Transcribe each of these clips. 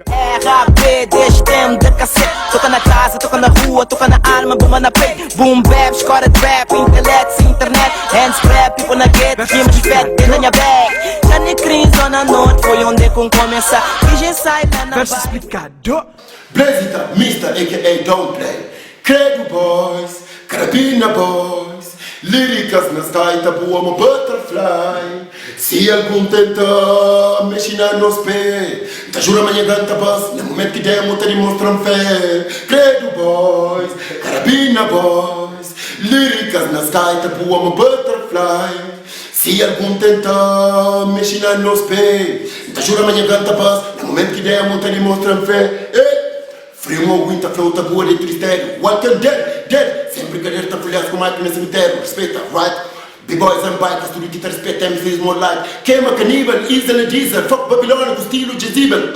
RAP deste tempo de cacete. Toca na casa, toca na rua, toca na alma, bomba na peito. Boom bap, escola de rap, intelecto, internet. Hands rap, people na ghetto, rimas fat, dentro da minha bag. Canicrim, zona norte, foi onde com começa. DJ sai lá na Verso vibe. explicado. Blazita, Mr. aka Don't Play. Credo Boys, Carabina Boys. Líricas na sky, tá boa uma butterfly. Se algum tenta mexer na nos pé, tá jura amanhã canta bus, no momento que demo tá demonstrando fé. Credo Boys, Carabina Boys. Líricas na sky, tá boa uma butterfly. Se algum tenta mexer na nos pé, tá jura amanhã canta bus, no momento que demo tá demonstrando fé. Ei! Frio aguenta flauta boa de tristério. Walking dead, dead. Sem brincadeira, tá folhado com máquina no cemitério. Respeita, right? B-boys and bikers, tudo que te respeita, MCs more like. Queima caníbal, Isla diesel. Fuck Babilônia com estilo Jezebel.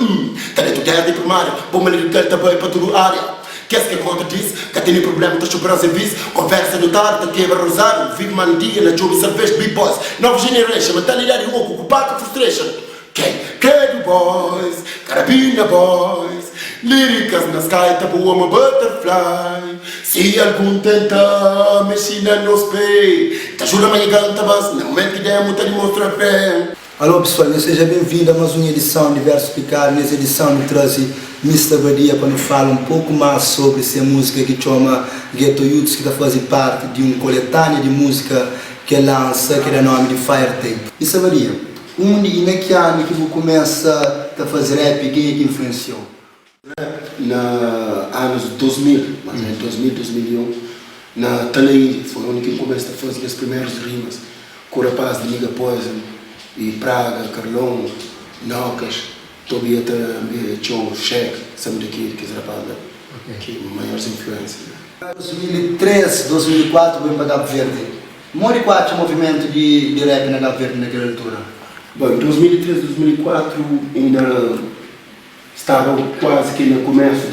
Talento 10 de primária. Bomba lyrical tá bem pra tudo área. Quer que conta disso? Que tem problema, tá chorando serviço. Conversa no tarde, tá quebra rosário. Vive man dia na job, salvage B-boys. Nova generation, mentalidade louco, ocupado frustration. Quem? Credo Boys, Carabina Boys, líricas na sky, tá boa uma butterfly. Se algum tenta mexer na nos pé, tá jura amanhã canta bas, no momento que demo tá demonstra fé. Alô pessoal, seja bem-vindo a mais uma edição de Verso Picado. Nessa edição nos traz Mr. Badia para nos falar um pouco mais sobre essa música que chama Ghetto Youths, que está fazendo parte de um coletânea de música que lança, que dá nome de Fire Tape. Mr. Badia, onde e na que ano que você começa a fazer rap e quem é que influenciou? Na anos 2000, mas é 2000, 2001, na Tanaíde, foi onde que eu comecei a fazer as primeiras rimas, com o rapaz de Liga Poison, e Praga, Carlão, Nocas, Tobias também, Tchau, Cheque, sabe daqui, que esse rapaz lá, que maiores influências. 2003, 2004, vem para Cabo Verde. Mori qual é o movimento de rap na Cabo Verde naquela altura? Bom, em 2003, 2004 ainda estava quase que no começo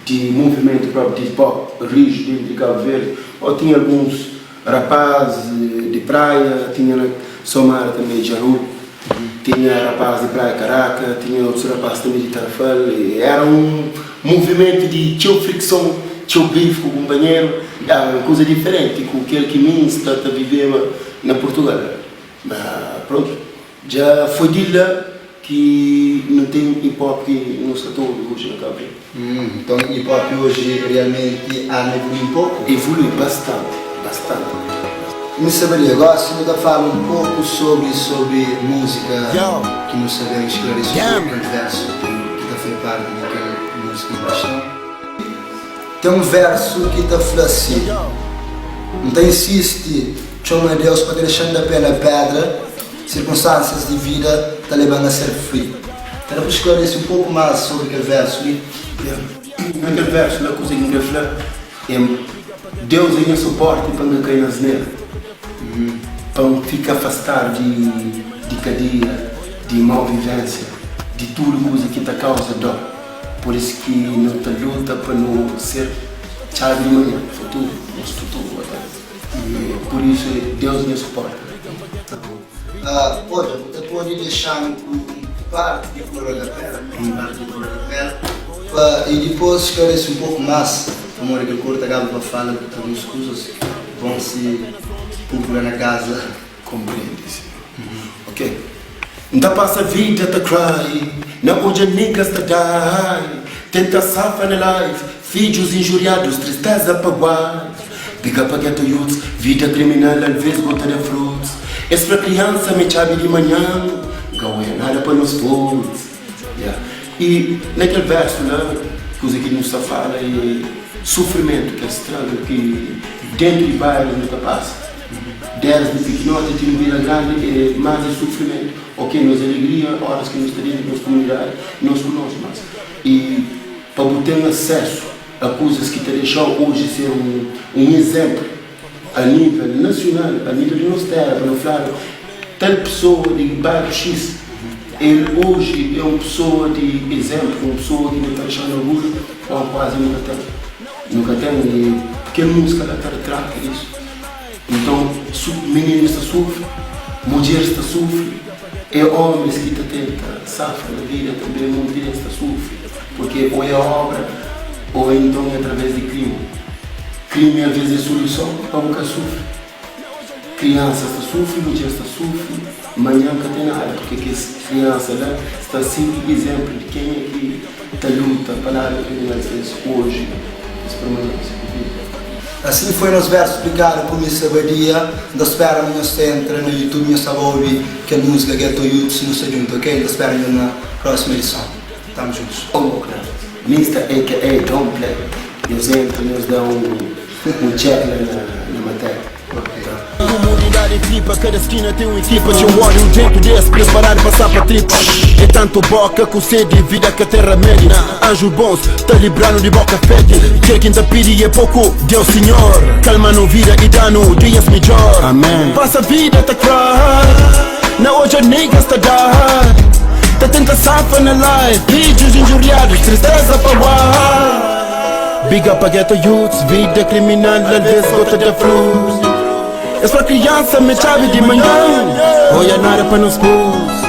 de movimento próprio de hip hop rijo dentro de Cabo Verde. Ou tinha alguns rapazes de praia, tinha na Somar também Jaru, tinha rapaz de Praia Caraca, tinha outros rapazes também de Tarrafal. E era um movimento de tio fricção, tio bife com o companheiro, era uma coisa diferente com aquele que mim está a viver na Portugal. Mas pronto, já foi de lá que não tem hip hop que não está todo hoje na Cabo Verde. Então hip hop hoje realmente anda evoluir um pouco? Evolui bastante, bastante. Mr. Badia, agora se me fala um pouco sobre música que não sabemos esclarecer sobre aquele verso que está feito parte daquela música em questão. Tem um verso que está falando assim, então insiste, chama a Deus para deixar da pé na pedra, circunstâncias de vida está levando a ser free. Quero que esclarecer um pouco mais sobre aquele verso ali. Yeah. Naquele verso, lá coisa que eu falar, é Deus é meu suporte para não cair na asneira. Para não ficar afastado de cadeia, de mal vivência, de tudo coisa que te causa dor. Por isso que não te luta para não ser chave de manhã, futuro, nosso futuro. Até. E por isso Deus é meu suporte. Tá bom. Ah, olha, você pode deixar um parte de cor da pele, parte de cor da pele, e depois esclarece um pouco mais, como é que curta acaba para falar de algumas coisas, vão se procurar na casa. Compreende-se. Ok. Então passa a vida to cry, na hoje niggas to die. Tenta safa na life, filhos injuriados, tristeza pa wife. Big up a ghetto youths, vida criminal, às vezes gota de frutos. Esse pra criança me chave de manhã, não é nada para nos foods. Yeah. E naquele verso lá, coisa que não se fala é sofrimento, que é struggle que dentro de bairro nunca passa. Desde pequenote até vida grande é mais é sofrimento. Ok, nós alegria, horas que nós estamos dentro da nossa comunidade, nós conosco, mas e para ter acesso a coisas que te deixam hoje ser um exemplo a nível nacional, a nível de nossa terra, para não falar, tal pessoa de bairro X, ele hoje é uma pessoa de exemplo, uma pessoa que não está deixando orgulho, ou quase nunca tem. Nunca tem, e porque a música ela retrata isso. Então, meninos está sofrem, mulheres está sofrem. É omis ki ta tenta safa na vida tanbe, munti des ta sufri purke o é obra o enton é através di krimi. Krimi alves é suluson pa bu ka sufri. Kriansas ta sufri, mudjeris ta sufri, manhan ka ten nada purke kes kriansa la sta sigi izemplu di kenha ki ta luta pa ladu kriminal ses oji es permanese ku vida. Assim foi nos versu splikadu ku Mister Badia. N ta spera ma nhos ta entra na YouTube nhos ta ba obi kel múzika Ghetto Youths nu sta djuntu ok. N ta spera nhos na próxima edison. Tamo juntos. Mister aka Don't Play nhos entra nhos da um check la na matéria. Comunidade tripa, cada esquina tem um equipa. Txeu ódio dentro desse, preparado pa sapa tripa. É tanto boca ku sede, vida ka tem remédio. Anjos bons, ta librando de boca fede. Kel ki ta pidi é pouco, Deus Senhor. Calma no vida e dá-no dias melhor. Amém. Passa vida ta cry, na hoje niggas ta die. Ta tenta safa na life, vídeos injuriados, tristeza pa war. Big up a ghetto youths, vida criminal, alvez gota da flus. É só criança, me chave de manhã. Olha nada pa nos pus.